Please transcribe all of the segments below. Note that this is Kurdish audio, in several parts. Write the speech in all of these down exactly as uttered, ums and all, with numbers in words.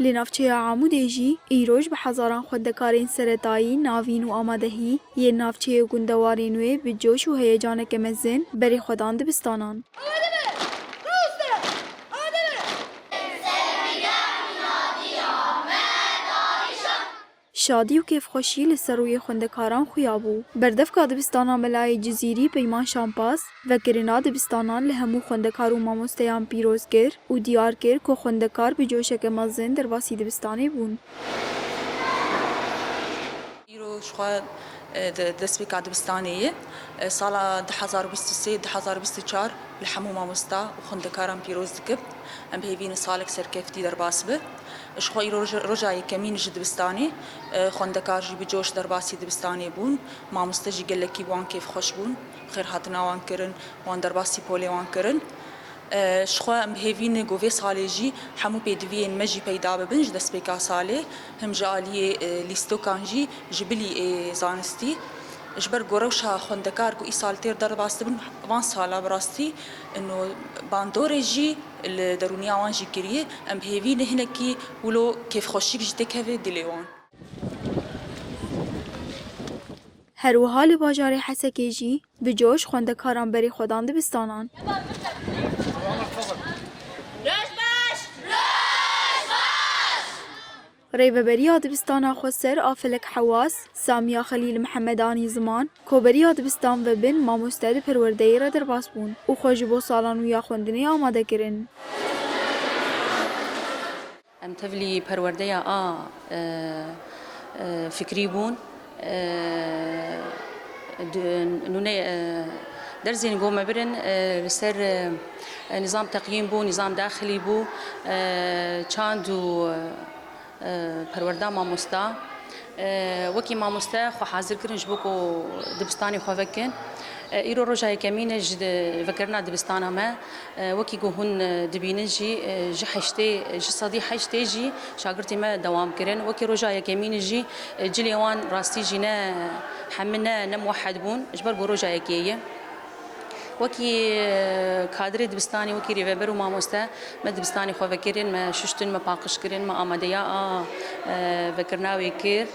Li navçeya Amûdê jî îroj bi hezaran xwendekarên seretayî, navîn û amadehî yên navçeyê û gundewarên wê bi coş û heyecaneke mezin berê xwe dan dibistanan. Şadî û kêfxweşî li ser rûyê xwendekaran xuya bû. Berdevka dibistana Melayê Cizîrî Peyman Şampas, vekirina dibistanan li hemû xwendekar û mamosteyan pîroz kir û diyar kir ku xwendekar bi coşeke mezin derbasî dibistanê bûn. Îro ji xwe, e, di destpêka dibistanê ye. E, sala du hezar û bîst û sê, du hezar û bîst û çar li hemû mamosta û xwendekaran pîroz dikim. Em bi hêvî ne salek serkeftî derbas be. Ji xwe îro roja, roja yekemîn ji dibistanê, e, xwendekar jî bi coş derbasî dibistanê bûn. Mamoste jî gelekî bi wan kêfxweş bûn. Xêrhatina wan kirin, wan derbasî polê wan kirin. E, ji xwe em bi hêvî ne ku vê salê jî hemû pêdiviyên me jî peyda bibin ji destpêka salê. Him ji aliyê, e, lîstokan jî ji bilî ê zanistî. Ji ber ku rewşa xwendekar ku îsal têr derbas dibin, van sala bi rastî ino bandorê jî li derûniya wan jî kiriye. Em bi hêvî ne hinekî wilo kêfxweşîk jî têkeve dilê wan. Her wiha li bajarê Hesekê jî bi coş xwendekaran berê xwe dan dibistanan. Rêveberiya dibistana Xweser a Felek Hewas, Samiya Xelîl Mihemed anî ziman ku beriya dibistan vebin mamoste di perwerdeyê re derbas bûn û xwe ji bo sala nû ya xwendinê amade kirin. Em tevlî perwerdeya a, e, e, fikrî bûn. E, di, nûne, e, derzên ku me birin, e, li ser, e, nîzam teqyîm bû, nîzam daxilî bû, e, çand û, e, perwerda mamosta. E, wekî mamoste xwe hazir kirin ji bo ku dibistanê xwe vekin. E, îro roja yekemîn e ji di-, vekirina dibistana me. E, wekî ku hûn, e, dibînin jî, e, ji heştê, ji sedî heştê jî şagirtê me dewam kirin. Wekî roja yekemîn jî, e, cilê wan rastî jî ne hemine, ne muwehed bûn, ji ber ku roja yekê ye. Wekî, e, kadrê dibistanê, wekî rêveber û mamoste, me dibistanê xwe vekirin, me şuştin, me paqij kirin, me amadeya a, e, vekirina wê kir.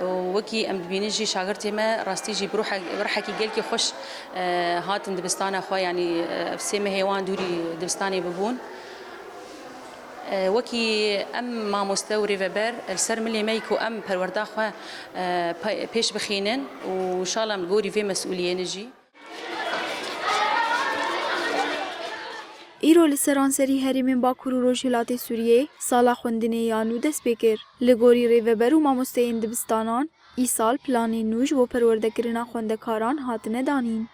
Û wekî em dibînin jî şagirtê me rastî jî bi ruhe-, bi rihekî gelkî xweş, e, hatin dibistana xwe, yanî, e, ev sê mehê wan dûrî dibistanê bibûn. E, wekî em mamoste û rêveber, li ser milê me yî ku em perwerda xwe, e, pe-, pêş bixînin û înşallah em li gorî vê mesûliyê ne jî. Îro li seranserî herêmên Bakur û Rojhilatê Sûriyê sala xwendinê ya nû dest pê kir. Li gorî rêveber û mamosteyên dibistanan, îsal planên nû ji bo perwerdekirina xwendekaran hatine danîn.